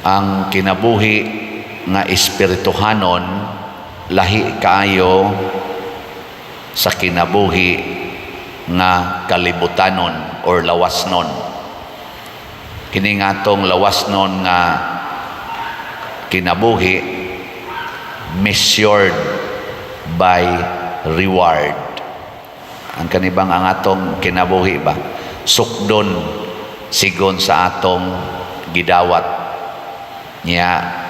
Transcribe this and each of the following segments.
Ang kinabuhi nga espirituhanon lahi kaayo sa kinabuhi nga kalibutanon or lawasnon. Kini nga atong lawasnon nga kinabuhi measured by reward. Ang kanibang ang atong kinabuhi ba sukdon sigon sa atong gidawat niya.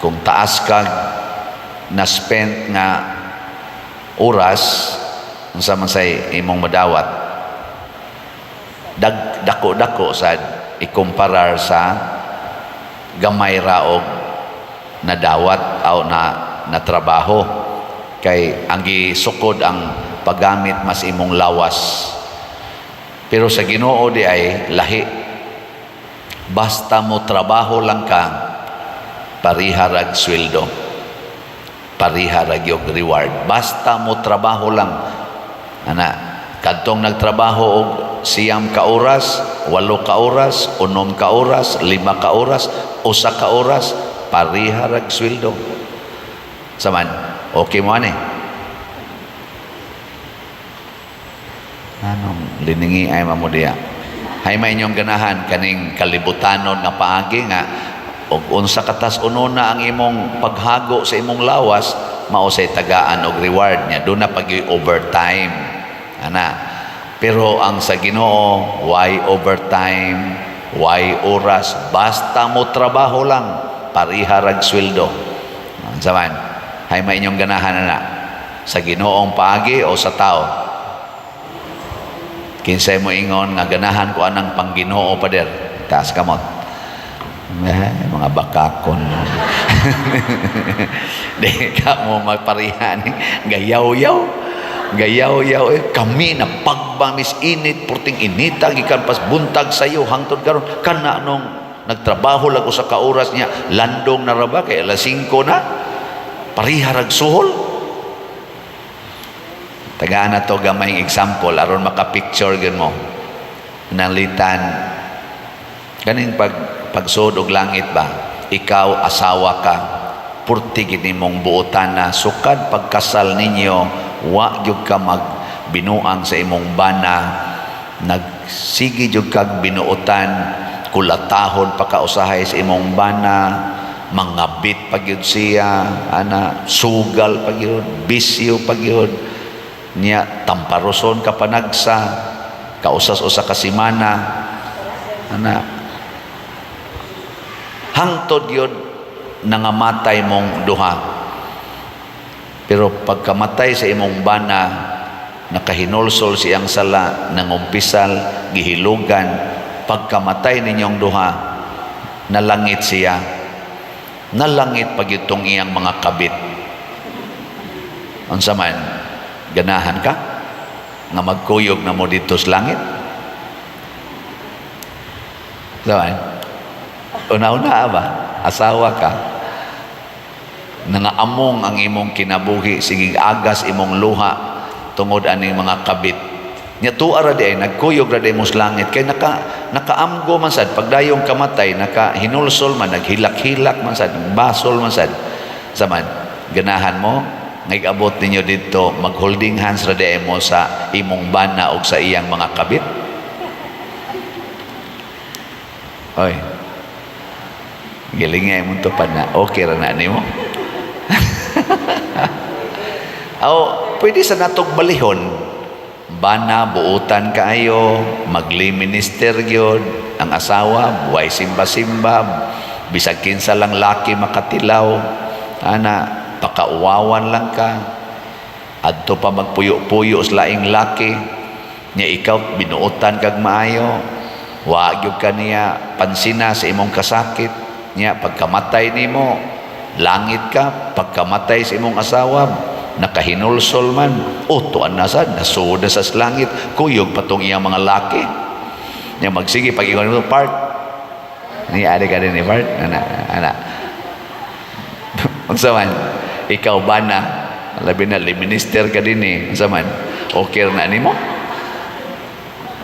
Kung taas kag na spent nga oras, unsa man say imong madawat? Dako-dako sad ikumparar sa gamay ra og nadawat o na na trabaho, kay ang gisukod ang paggamit mas imong lawas. Pero sa Ginoo di ay lahi. Basta mo trabaho lang ka, pariha rag sweldo, pariha rag yung reward. Basta mo trabaho lang ana, kadtong nagtrabaho og 9 ka oras, 8 ka oras, 6 ka oras, 5 ka oras, 1 ka oras, pariha rag sweldo. Saman, okay mo ani? Anong liningi ay mamo diya? Hay may inyong ganahan kaning kalibutanon nga paagi nga og unsa katas unona ang imong paghago sa imong lawas, mao say tagaan og reward niya? Doon na pag overtime ana. Pero ang sa Ginoo, why overtime, why oras? Basta mo trabaho lang, pariha rag sweldo. Unsa man? Hay may inyong ganahan na sa Ginoong paagi o sa tao? Kinsay mo ingon nga ganahan ko anang pang-Ginoo, pader? Taas kamot. Eh, mga bakakon. Di ka mo magparihan. Gayaw-yaw. Gayaw-yaw. Eh, kami na pagbamis init, purting inita, gikan pas buntag sayo, hangtod karon. Kana nung nagtrabaho lang 1 ka oras niya, landong na ra ba, kay alas 5 na, pariha rag suhol. Tagaan na to gamayng example aron maka-picture gyud mo. Nalitan kaning pagsud og langit ba, ikaw asawa ka, purti gid nimong buotan na sukad pagkasal ninyo wa gyud ka mag binuang sa imong bana. Nagsige gyud kag binuotan, kulatahon pa ka usahay sa imong bana, mangabit pa gyud siya ana, sugal pa gyud, bisyo pa gyud niya, tamparoson ka panagsa kausas usa ka semana ana, hangtod yun nangamatay mong duha. Pero pagkamatay sa imong bana, nakahinulsol siyang sala, nangumpisal, gihilugan. Pagkamatay ninyong duha, nalangit siya, nalangit pag itong iyang mga kabit. Unsa man? Ganahan ka nga magkuyog na mo dito sa langit? Saman, una-una ba, asawa ka, nangaamong ang imong kinabuhi, sige agas imong luha tungod aning mga kabit nya. Tuwa ra di ay nagkuyog ra di mo sa langit kay nakaamgo man sad. Pagdayong kamatay, naka hinulsol man, naghilak-hilak man sad, basol man sad. Saman, ganahan mo ngayabot ninyo dito, mag holding hands ra di mo sa imong bana og sa iyang mga kabit? Oy, giling nga imong tupad na okay ra na nimo. Aw, pwede sa natog balihon. Bana, buutan kaayo, magli-minister gyud, ang asawa, buhay simba-simba, bisag kinsa lang laki makatilaw, ana, pakauwawan lang ka, adto pa magpuyo-puyo sa laing laki, nya ikaw binuotan kag maayo, wa gyud ka niya pansina sa imong kasakit, nya pagkamatay nimo, langit ka. Pagkamatay sa imong asawa, nakahinulsol man, o tuan na sad, nasuod na sa langit, kuyog patong iyang mga laki nya. Magsige pag ingon mo part ni ari ka din ni part ana ana. Unsa man? Ikaw ba na labi na li minister ka din eh? Unsa man? Okay na nimo?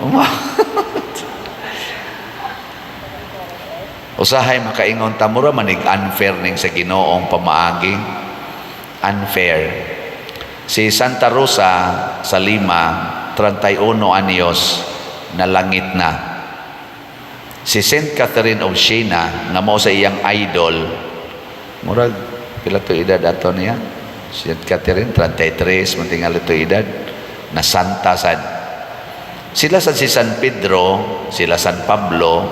Uma. Usahay makaingon ta, mura manig unfair ning sa Ginoong pamaagi. Unfair. Si Santa Rosa sa Lima, 31 anyos, nalangit na. Si Saint Catherine of Siena, nga mao sa iyang idol, murag pila to edad ato niya? Saint Catherine, 33, mantingali to edad, na santa sad. Sila sa si San Pedro, sila San Pablo,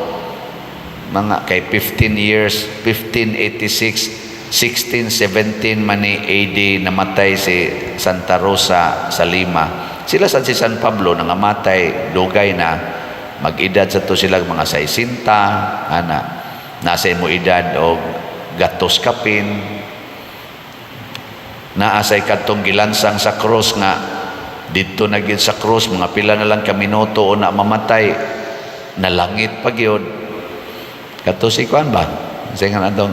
mga kay 15 years, 1586, 1617 man ni AD namatay si Santa Rosa sa Lima. Sila sa si San Pablo nangamatay dugay na, mag-edad sa to sila mga 60 ana, nasa imo edad og gatos kapin. Naa say kadtong gilansang sa cross nga didto na gyud sa cross, mga pila na lang ka minuto o na mamatay, nalangit pa gyud. Kadto si kuan ba, sa nga atong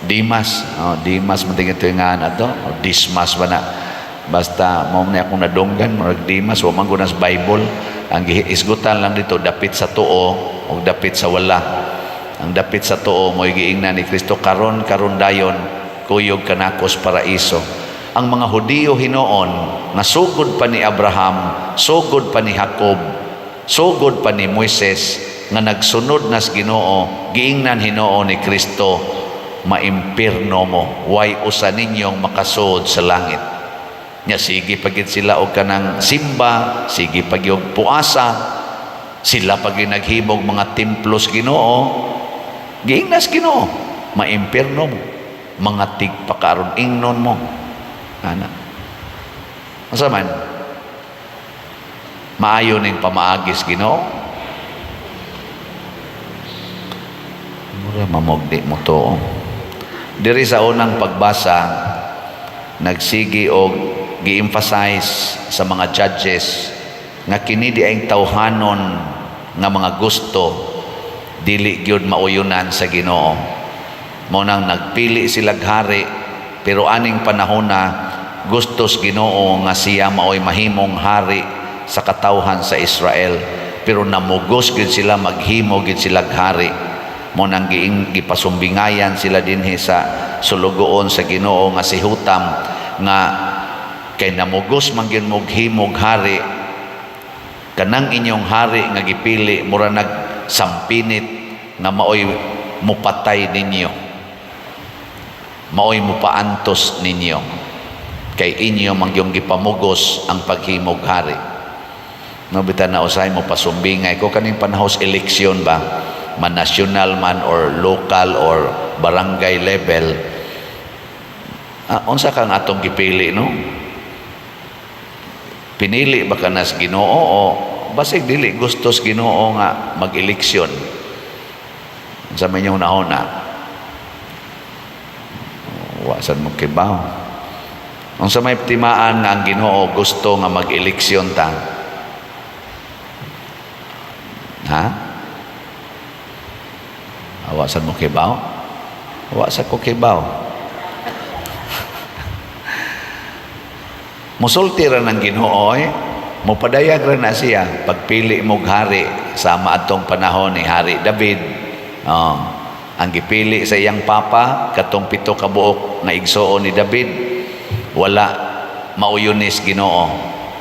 Dimas, oh, Dimas man tingin nga ato o Dismas ba na, basta mao man akong nadunggan, murag Dimas. Wa man gud sa Bible. Ang gihisgutan lang dito, dapit sa tuo o dapit sa wala. Ang dapit sa tuo mo'y giingnan ni Kristo, "Karon karon dayon kuyog kanako sa paraiso." Ang mga Hudiyo hinoon nga sugod pa ni Abraham, sugod pa ni Jacob, sugod pa ni Moises, nga nagsunod nas Ginoo, giingnan hinuon ni Kristo, "Maimpirno mo, way usa ninyong makasud sa langit." Nya sige pagid sila og kanang simba, sige pag og puasa, sila pag naghimog mga templos Ginoo. Giingnas Ginoo, "Maimpirno mo, mga tigpakaaron ingnon mo." Ana, unsa man maayo ning pamaagis Ginoo? Mura mamog di mo to. Diri sa unang pagbasa, nagsigi og gi-emphasize sa mga judges nga kini di ang tawhanon nga mga gusto, dili gyud mauyunan sa Ginoo. Mo nang nagpili sila hari, pero aning panahon na gustos Ginoo nga siya maoy mahimong hari sa katawhan sa Israel, pero namugos gyud sila, maghimo gyud sila hari. Mo nang giing gipasumbingayan sila dinhi sa sulugoon sa Ginoo nga si Hutam nga kay namugos man gyud mog himog hari, kanang inyong hari nga gipili mura nagsampinit nga maoy mupatay ninyo, maoy mupaantos ninyo, kay inyo man gyung gipamugos ang paghimog hari. No, bitan na usahay mo pasumbingay ko kaning panahon sa eleksyon ba, man national man or local or barangay level, unsa kang atong gipili, no? Pinili ba ka nas Ginoo o basig dili gustos Ginoo nga mag-eleksyon sa inyong hunahuna? Wa sad mo kibaw unsa may timaan nga ang Ginoo gusto nga mag-eleksyon ta, ha? Wa sad mo kibaw? Wa sa ko kibaw. Musulti ra ng Ginoo eh. Mupadayag ra na siya pagpili mog hari, sama atong panahon ni Hari David. Oh, ang gipili sa iyang papa katong pito ka buok nga igsuon ni David, wala mauyunis Ginoo.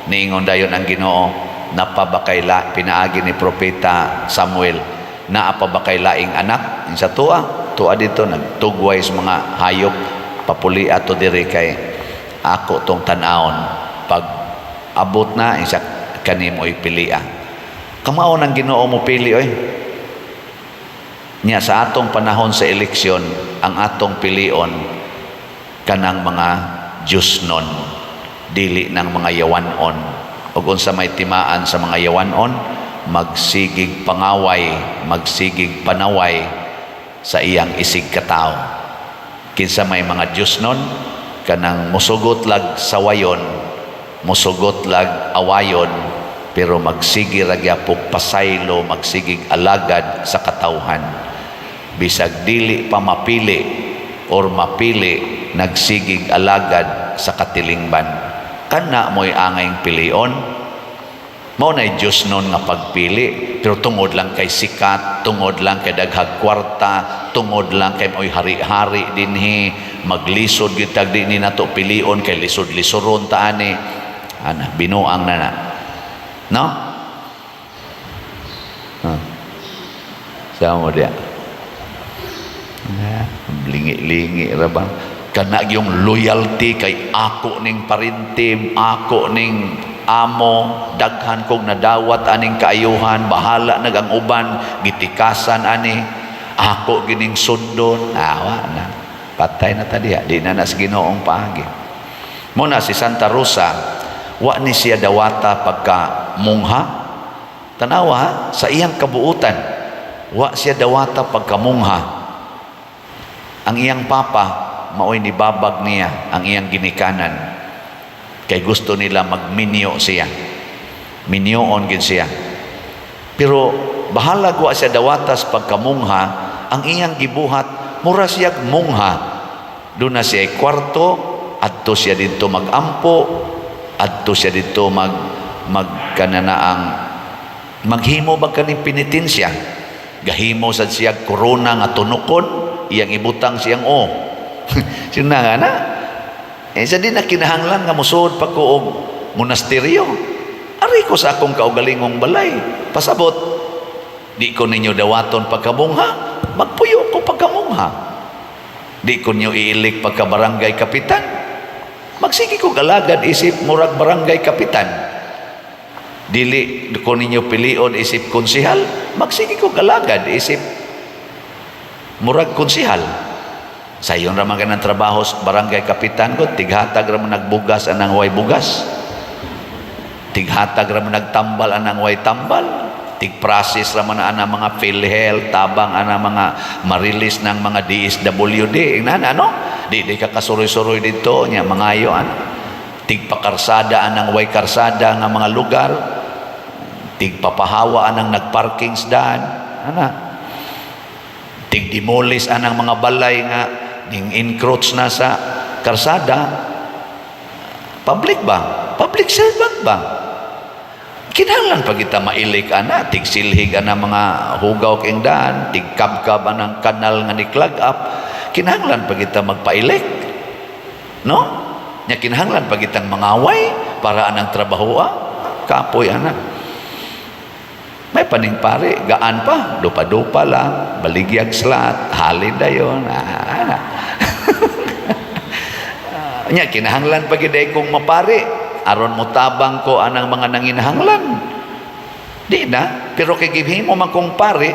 Niingon dayon ang Ginoo, "Napa ba kay la," pinaagi ni propeta Samuel, "Naa pa ba kay laing anak?" Sa tuwa tuwa dito nagtugway sa mga hayop, "Papuli ato diri kay ako tong tan-awon. Pag abot na isa kanimo ipilia." Kamao ng Ginoo mo pili oy. Nya sa atong panahon sa eleksyon, ang atong pilion kanang mga Diyosnon, dili ng mga yawanon. Ug unsa may timaan sa mga yawanon? Magsigig pangaway, magsigig panaway sa iyang isig katao. Kinsa may mga Diyosnon? Kanang musugot lag sawayon, musugot lag awayon, pero magsigi ra gyapon pasaylo, magsigig alagad sa katawhan. Bisag dili pa mapili or mapili, nagsigig alagad sa katilingban. Kana mo'y angayng pilion. Mao na Diyos nun nga pagpili. Pero tungod lang kay sikat, tungod lang kay daghag kwarta, tungod lang kay mo'y hari-hari dinhi, maglisod gitag di ni nato pilion kay lisod-lisoron ta ani. Ana, binuang na na. No? Huh. Sa mo diya. Ah, lingi-lingi ra ba? Kana yung loyalty kay ako ning parintim, ako ning amo, daghan kong nadawat aning kaayuhan, bahala nag ang uban, gitikasan ani, ako gining sundon, awa na. Patay na ta diha, di na nas Ginoong paagi. Muna si Santa Rosa, wa ni siya dawata pagka mungha. Tanawa ha, sa iyang kabuutan, wa siya dawata pagka mungha. Ang iyang papa, maoy nibabag niya ang iyang ginikanan. Kay gusto nila magminyo siya. Minyoon gin siya. Pero bahalag wa siya dawatas pagkamungha, ang iyang gibuhat, mura siya mungha. Doon na siya kwarto, adto siya didto magampo, adto siya didto mag magkananaang maghimo ba kaning penitensya. Gahimo sad siya korona nga tunukon, iyang ibutang siyang o. Sino nga na? Eh, sa di na kinahanglan nga musuod pa ko og monasteryo. Ari ko sa akong kaugalingong balay. Pasabot, di ko ninyo dawaton pagkamungha, magpuyo ko pagkamungha. Di ko ninyo iilik pagka barangay kapitan. Magsige ko galagad isip murag barangay kapitan. Dili ko ninyo pilion isip konsihal, magsige ko galagad isip murag konsihal. Sayon ra man kanang trabaho sa barangay kapitan ko, tighatag ra man nagbugas anang way bugas. Tighatag ra man nagtambal anang way tambal. Tig-process ra man ana mga PhilHealth, tabang ana mga marilis ng mga DSWD. Ingnan ano? Di ka kasuroy-suroy dito nya mangayo ana. Tigpakarsada anang way karsada nga mga lugar. Tigpapahawa anang nagparking sdan. Ana. Tigdemolis anang mga balay nga ning encroach na sa karsada. Public ba? Public servant ba? Kinahanglan pa kita mailik ana, tigsilhig ana mga hugaw king daan, tigkabkab anang kanal nga ni clog up. Kinahanglan pa kita magpailik. No? Nya kinahanglan pa kitang mangaway para anang trabaho ah. Kapoy ana. May paningpari, gaan pa, dupa-dupa lang, baligyag slot, halin dayon. Ah, ana. Nya kinahanglan pa gid kong mapari aron mo tabang ko anang mga nanginahanglan. Di na, pero kay gihimo man kong pari,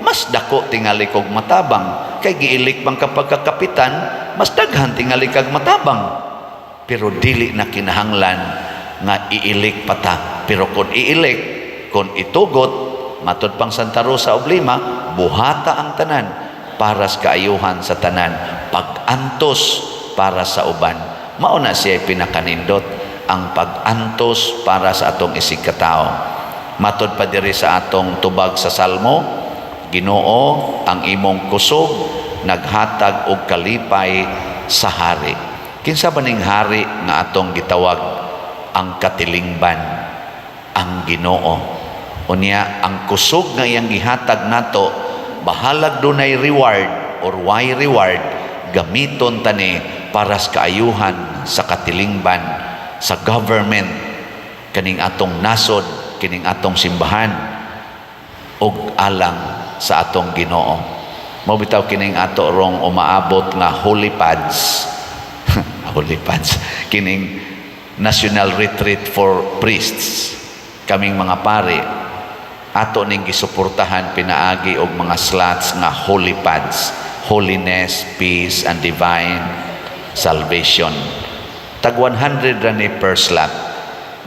mas dako tingali kog matabang. Kay giilik man kapag kakapitan, mas daghan tingali kag matabang. Pero dili na kinahanglan nga iilik pata. Pero kung iilik, kung itugot, matod pang Santa Rosa of Lima, buhata ang tanan para sa kaayuhan sa tanan, pag-antos para sa uban. Mao na siya pinakanindot ang pag-antos para sa atong isig katao. Matod pa diri sa atong tubag sa Salmo, Ginoo, ang imong kusog naghatag og kalipay sa hari. Kinsa ba ning hari nga atong gitawag ang katilingban, ang Ginoo? Unya ang kusog nga iyang gihatag nato, bahalag dunay reward or why reward, gamiton tani para sa kaayuhan sa katilingban, sa government, kaning atong nasod, kining atong simbahan, ug alang sa atong Ginoo. Mao bitaw kining ato rong umaabot nga holy pads. Holy pads. Kining National Retreat for Priests. Kaming mga pare ato ning gisuportahan pinaagi og mga slots nga holy pads, holiness, peace and divine salvation. Tag 100 ra ni per slot.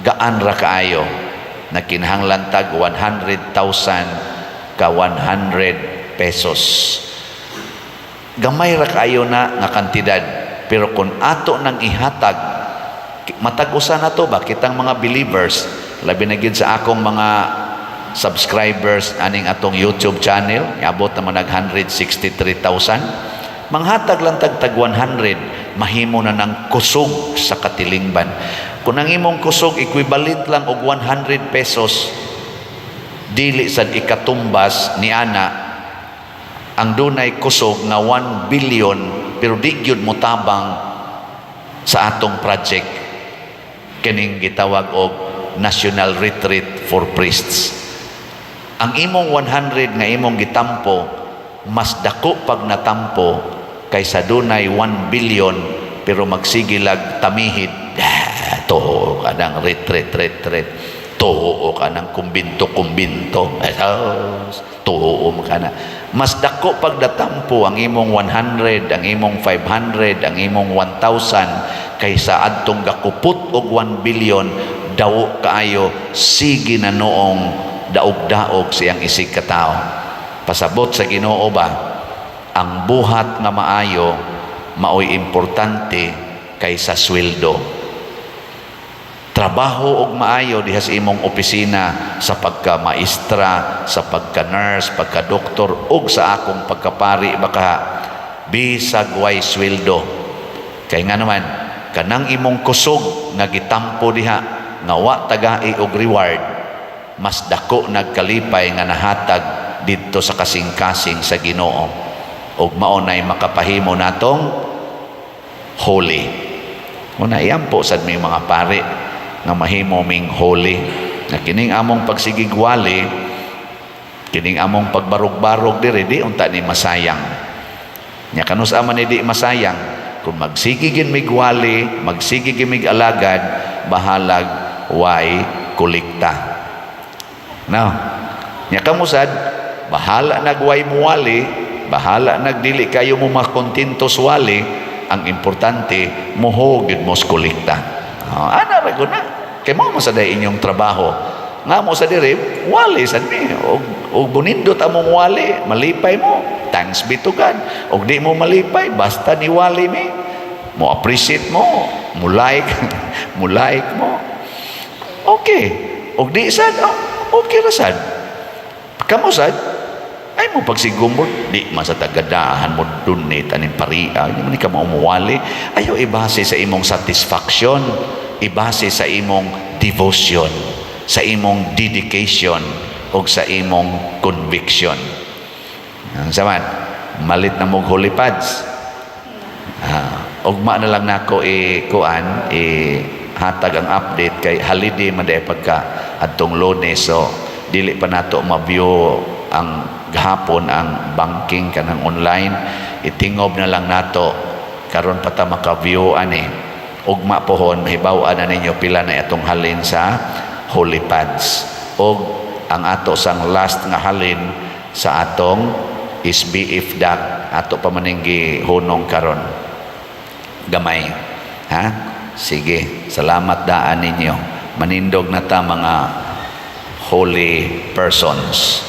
Gaan ra kaayo. Nagkinahanglan tag 100,000 ka 100 pesos. Gamay ra kaayo na nga kantidad. Pero kung ato nang ihatag, matag usa na to ba kitang mga believers, labi na gid sa akong mga subscribers aning atong YouTube channel, iabot naman nag 163,000. Manghatag lang tag 100, mahimo na ng kusog sa katilingban. Kung ang imong kusog equivalent lang og 100 pesos, dili sad ikatumbas ni ana ang dunay kusog nga 1 billion, pero di gyud motabang sa atong project kining gitawag og National Retreat for Priests. Ang imong 100 nga imong gitampo, mas dako pag natampo kaysa dunay 1 billion pero magsigilag tamihid, ah, tuo ka ng retreat retreat, tuo ka ng kumbinto kumbinto, tuo ka na. Mas dako pag natampo ang imong 100, ang imong 500, ang imong 1,000 kaysa adtong gakupot og 1 billion, dawo kaayo, sige na noong daog-daog siyang isig katao. Pasabot sa Ginoo ba, ang buhat nga maayo maoy importante kaysa sweldo. Trabaho og maayo diha sa imong opisina, sa pagka-maestra, sa pagka-nurse, pagka-doktor, ug sa akong pagkapari baka, bisag way sweldo. Kay nga naman, kanang imong kusog nga gitampo diha nga wa tagai og reward, mas dako nagkalipay nga nahatag didto sa kasing-kasing sa Ginoo, ug mao nay makapahimo natong holy. Una iampo sad mi mga pari nga mahimo ming holy, na kining among pagsigigwali, kining among pagbarog-barog diri, di unta ni masayang. Nya kanus man ni di masayang kung magsige gin migwali, magsige gin mig alagad, bahalag way kolekta, no? Nya kamo sad, bahala nagway muwali, bahala nagdili kayo mo makontento wali, ang importante muhugid mo sa kolekta. Oh, ana ra gud na, kay mao man sa day inyong trabaho. Nga mo sa diri, wali sad mi, og bunindot among wali, malipay mo, thanks be to God. Og di mo malipay, basta ni wali mi, mo appreciate mo, mo like mo, okay. Og di sad, oh, okay ra sad. Kamo sad ay mo pagsigumol, di man sa tagadahan mo donate aning paria, hindi man ni ka maumuwali. Ayaw ibase sa imong satisfaction, ibase sa imong devotion, sa imong dedication, o sa imong conviction. Ang saman, malit na mong holy pads. Ah, ugma na lang nako i kuan i hatag ang update kay holiday man day pagka adtong Lunes, so dili pa nato ma-view ang gahapon ang banking kanang online. Itingob na lang nato karon pa ta maka-view ani. Ugma pohon mahibaw-an na ninyo pila na atong halin sa holy pads og ang ato sang last nga halin sa atong SBF DAC, ato pa maning gihunong karon gamay, ha. Sige, salamat daan ninyo. Manindog na ta, mga holy persons.